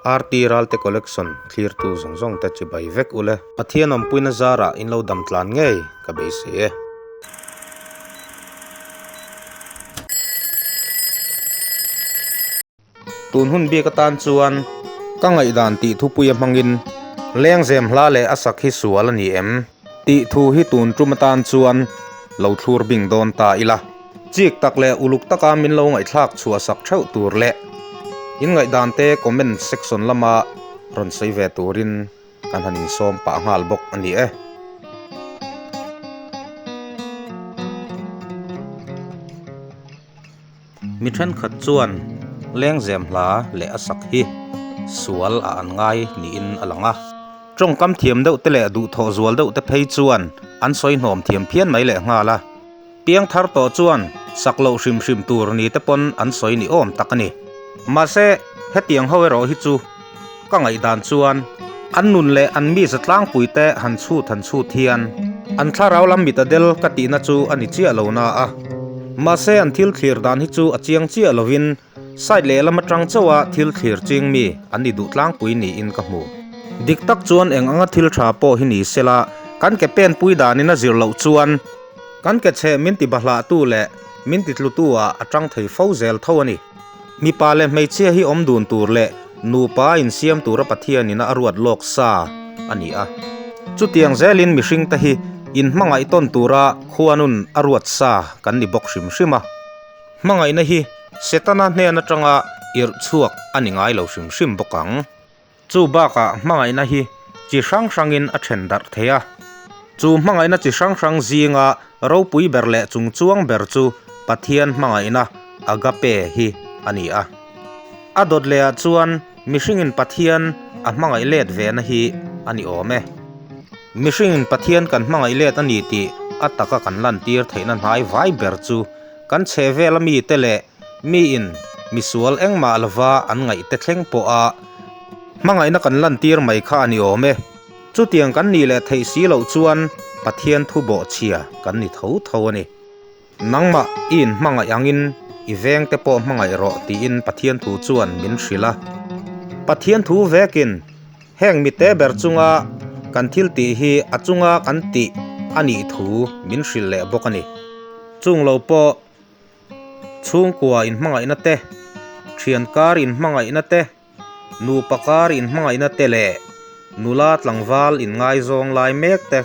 RT Ralte Collection thlirtu zawng zawng te chibai vek ule. Pathian awmpuina zarah in lo dam tlan ngei ka beisei e. Tun hun bik atan chuan ka ngaihdan tih thupuia hmangin lengzem hla leh a sak hi sual a ni em tih thu hi tun tum atan chuan lo thlur bing dawn ta ila. Chik tak leh uluk taka min lo ngaihthlak chhuah sak theuh tur leh in ngaihdan te comment section lama rawn sawi ve turin kan han insawm pah nghal bawk a ni e. Mi thenkhat chuan lengzem hla leh a sak hi sual a an ngai niin a lang a. Tawngkam thiam deuh te leh duhthawh zual deuh te phei chuan an sawi hnawm thiam phian mai leh nghal a. Piang thar tawh chuan sak loh hrim hrim tur ni te pawn an sawi ni awm tak a ni. Mahse, hetiang ho erawh hi chu ka ngaihdan chuan an nun leh an mi zatlangpui te han chhut han chhut hian an thlarau lam mit a del ka tihna chu a ni chiah lo na a. Mahse, an thil thlir dan hi chu a chiang chiah lovin side lehlam atang chauha thil thlir ching mi an ni duh tlangpui niin ka hmu. Dik tak chuan eng anga thil tha pawh hi ni sela kan ke penpui danin a zir loh chuan Kan ke chheh min ti bahlahtu leh min ti tlutu ah a tang thei fo zel tho a ni. Mipa leh hmeichhia hi awm dun tur leh nupa insiam tura Pathianin a ruat lawk sa a ni a. Chutiang zelin mihring te hi inhmangaih tawn tura khuanun a ruat sa kan ni bawk hrim hrim a. Hmangaihna hi Setana hnen atanga irh chhuak a ni ngai lo hrim hrim bawk ang. Chu bakah hmangaihna hi chi hrang hrangin a then darh thei a. Chu hmangaihna chi hrang hrang zinga ropui ber leh chungchuang ber chu Pathian hmangaihna, agape, hi a ni a. A dawt lehah chuan mihringin Pathian a hmangaih let vena hi a ni awm e. Mihringin Pathian kan hmangaih let a ni tih a taka kan lantir theihna hnai vai ber chu kan chhehvela mite leh Miin misual engmah lova an ngaihte thleng pawha hmangaihna kan lantir mai kha a ni awm e. Chutiang kan nih leh theih si loh chuan Pathian thu bawhchhia kan ni tho tho a ni. Nangmah i inhmangaih angin i vengte pawh hmangaih rawh tiin Pathian thu chuan min hrilh a. Pathian thu vekin heng mite ber chunga kan thil tih hi a chunga kan tih a nih thu min hrilh leh bawk a ni. Chung lo pawh. Chhungkua inhmangaihna te, thian kar inhmangaihna te, nupa kar inhmangaihna te leh nula tlangval inngaizawng lai mek te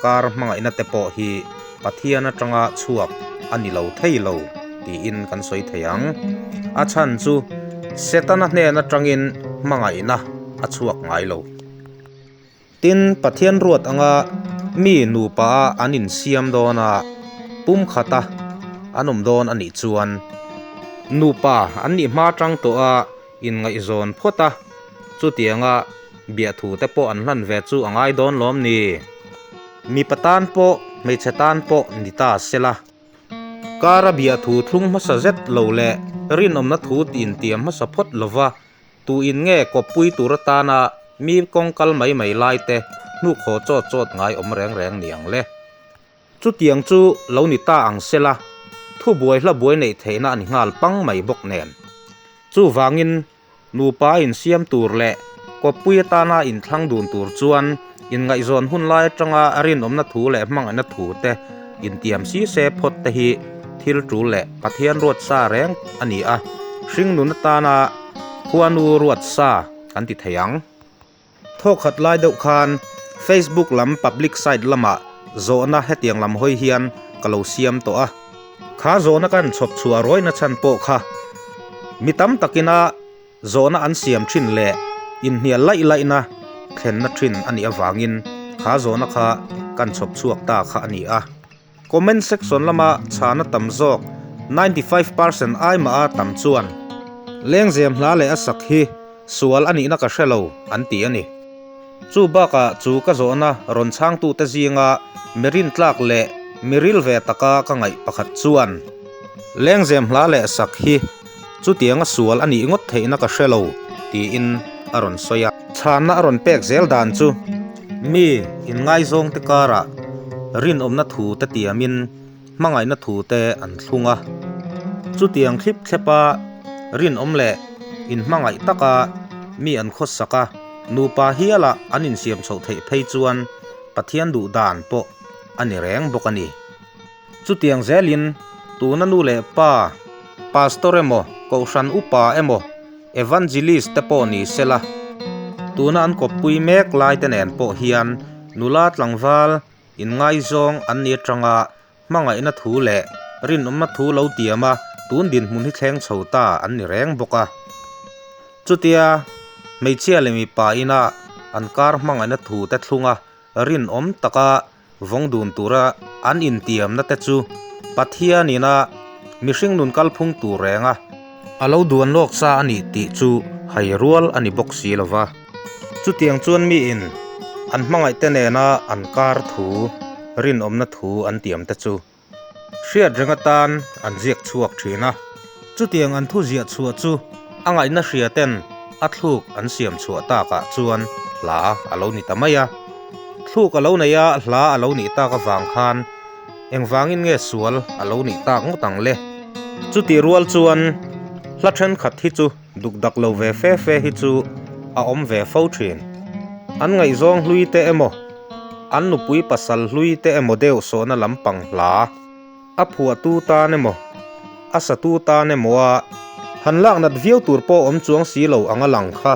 kar hmangaihna te pawh hi Pathian atanga chhuak a ni lo thei lo tiin kan sawi thei ang. A chhan chu Setana hnen atangin hmangaihna a chhuak ngai lo. Tin, Pathian ruat anga mi nupa a an insiam dawn a, pum khata an awm dawn a nih chuan nupa an nih hma tang tawh a inngaihzawn phawt a, chutianga biahthu te pawh an hlan ve chu a ngai dawn lawm ni? Mipa tan pawh hmeichhe tan pawh ni ta sela. Kara biahthu thlung hmasa zet lo leh rinawmna thu intiam hmasa phawt lova Tu in nge kawppui tur atana mi kawng kal mai mai lai te hnuk haw chawt chawt ngai awm reng reng ni ang le? Chutiang chu lo ni ta ang sela, thubuai hla buai neih theihna a ni nghal pang mai bawk nen. Chuvangin nupa insiam tur leh kawppui atana inthlang dun tur chuan inngaihzawn hun lai atanga rinawmna thu leh hmangaihna thu te intiam si se phawt te hi thil tul leh Pathian ruat sa reng a ni a, hringnun atana khuanu ruat sa kan ti thei ang. Thawkhat lai deuh khan Facebook lam public site lamah zawhna hetiang lam hawi hian ka lo siam tawh a, kha zawhna kan chhawp chhuah rawihna chhan pawh kha mi tam takina Zawhna an siam thin leh inhnial laih laihna thlenna thin a nih avangin kha zawhna kha kan chhawp chhuak ta kha a ni a. Comment section lama chhana tam zawk, 95% ai mah a tam chuan lengzem hla leh a sak hi sual a nihna ka hre lo an ti a ni. Chu bakah chu ka zawhna rawn chhangtute zinga mi rintlak leh mi ril ve taka ka ngaih pakhat chuan lengzem hla leh sak hi chutianga sual a nih ngawt theihna ka hre lo tiin a rawn sawi a. Chhanna a rawn pek zel dan chu mi inngaizawngte karah rinawmna thu te tiamin hmangaihna thu te an thlung a. Chutiang thlip thlepa rinawm leh inhmangaih taka mi an khawsak a, nupa hiala an insiam chhoh theih phei chuan Pathian duh dan pawh a ni reng bawk a ni. Chutiang zelin tuna nu leh pa, pastor emaw, kohhran upa emaw, evangelist te pawh ni sela, tuna an kawppui mek lai te nen pawh hian nula tlangval inngaizawng an ni atanga hmangaihna thu leh rinawmna thu lo tiam a, tun dinhmun hi thleng chho ta an ni reng bawk a. Chutia hmeichhia leh mipa ina an kar hmangaihna thu te thlunga rinawm taka vawng dun tura an intiamna te chu Pathianin a mihring nun kalphung tur renga a lo duan lawk sa a nih tih chu hai rual a ni bawk si lo va. Chutiang chuan miin an hmangaihte nena an kar thu, rinawmna thu an tiam te chu hriat reng atan an ziak chhuak thin a. Chutiang an thu ziah chhuah chu a ngaihna hria ten a thluk an siam chhuah takah chuan hla a lo ni ta mai a. Thluk a lo nei a, hla a lo nih tak avang khan engvangin nge sual a lo nih tak ngawt ang le? Chutih rual chuan hla thenkhat hi chu Dukdak lo ve fe fe hi chu a awm ve fo thin. An ngaihzawng hlui te emaw, an nupui pasal hlui te emaw deuh sawhna lampang hla a phuahtu tan emaw, a satu tan emaw a han lak nat viau tur pawh awm chuang si lo ang a lang kha.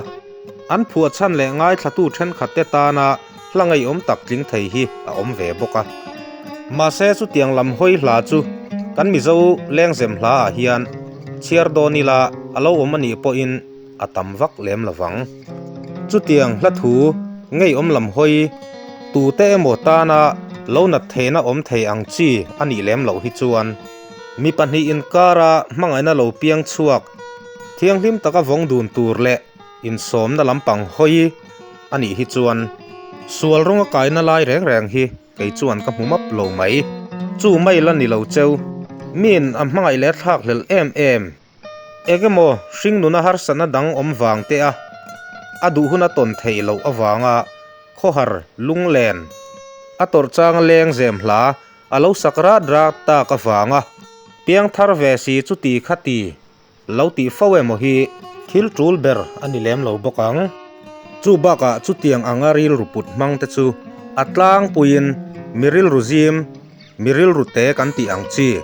An phuah chhan leh ngaithlatu thenkhat te tana hla ngeiawm tak tling thei hi a awm ve bawk a. Mahse chutiang lam hawi hla chu kan Mizo lengzem hla ah hian chhiar dawn ila a lo awm a nih pawhin a tam vak lem lo vang. Chutiang hla thu ngeiawm lam hawi tute emaw tana lo nat theihna awm thei ang chi a nih lem loh hi chuan mi pahnih inkara hmangaihna lo piang chhuak thianghlim taka vawng dun tur leh Insawmna lampang hawi a nih hi chuan sual rawng a kaina lai reng reng hi kei chuan ka hmu map lo mai. Chu mai la ni lo cheu. Miin a hmangaih leh thlak hlelh em em. Engemaw hring nuna harsatna dang awm vang te a a duh hun a tawn theih loh avanga khawhar lunglen a tawrh changa leng zem hla a lo sak rat rat tak avanga piangthar ve si chuti khati Lo tih fo emaw hi thil tul ber a ni lem lo bawk ang. Chu bakah chutiang anga rilru put hmang te chu a tlangpuiin mi rilru zim, mi rilru te kan tih ang chi,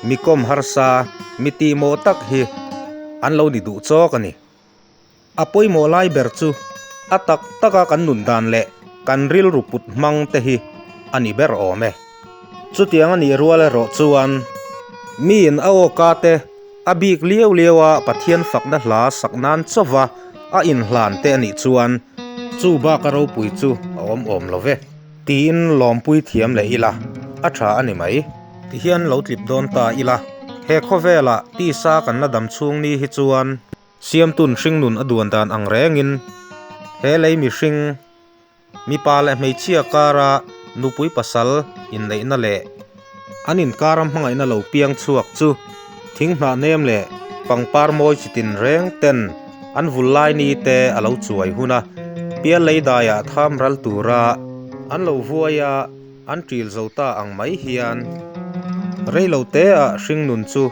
mi kawm harsa, mi tihmawh tak hi an lo ni duh chawk a ni. A pawimawh lai ber chu a tak taka kan nun dan leh kan rilru put hmang te hi a ni ber awm e. Chutiang a nih rual erawh chuan miin a awka te a bik liau liau a Pathian fakna hla sak nan chauva a inhlan te a nih chuan chu baka ropui chu a awm awm lo ve. Tiin lawmpui thiam leh ila a tha a ni mai. Tihian lo tlip dawn ta ila he khawvelah tisa kan la dam chhung ni hi chuan Siamtun hringnun a duan dan ang rengin he lei mihring, mipa leh hmeichhia kara nupui pasal inneihna leh an inkara hmangaihna lo piang chhuak chu thinghnah nem leh pangpar mawi chitin reng ten an vul lai ni te a lo chuai hun a, pial lei daiah tham ral tura an lo vuai a an ṭil zo ta ang mai hian reilo teah hringnun chu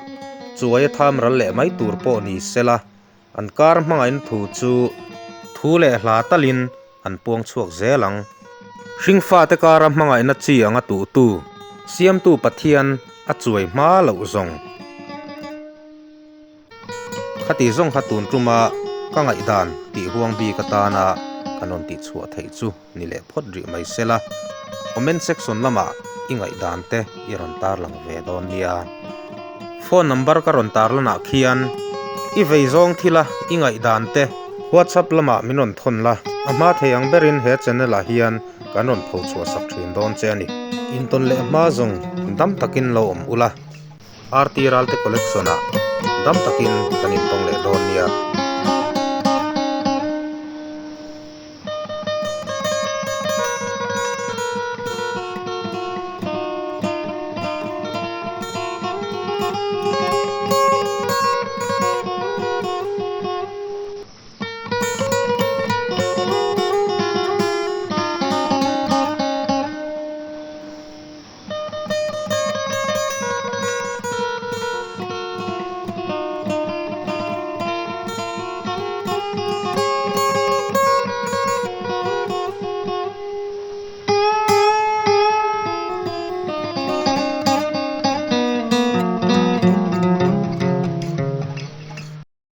chuai a tham ral leh mai tur pawh ni sela, an kar hmangaihna thu chu thu leh hla talin an puang chhuak zel ang. Hringfate kara hmangaihna chi anga tuhtu Siamtu Pathian a chuai hma loh zawng. Khati zawng kha tun tuma ka ngaihdan tih huang bik atana kan rawn tih chhuah theih chu ni leh phawt rih mai sela, comment section lamah i ngaihdan te i rawn tarlang ve dawn nia. Phone number ka rawn tarlanah khian i vei zawng thila i ngaihdan te WhatsApp lamah min rawn thawn la, a hma thei ang berin he channel ah hian kan rawn pho chhuah sak thin dawn che a ni. Intawn leh hma zawng dam takin lo awm ula. RT Ralte Collection ah dam takin kan intawng leh dawn nia.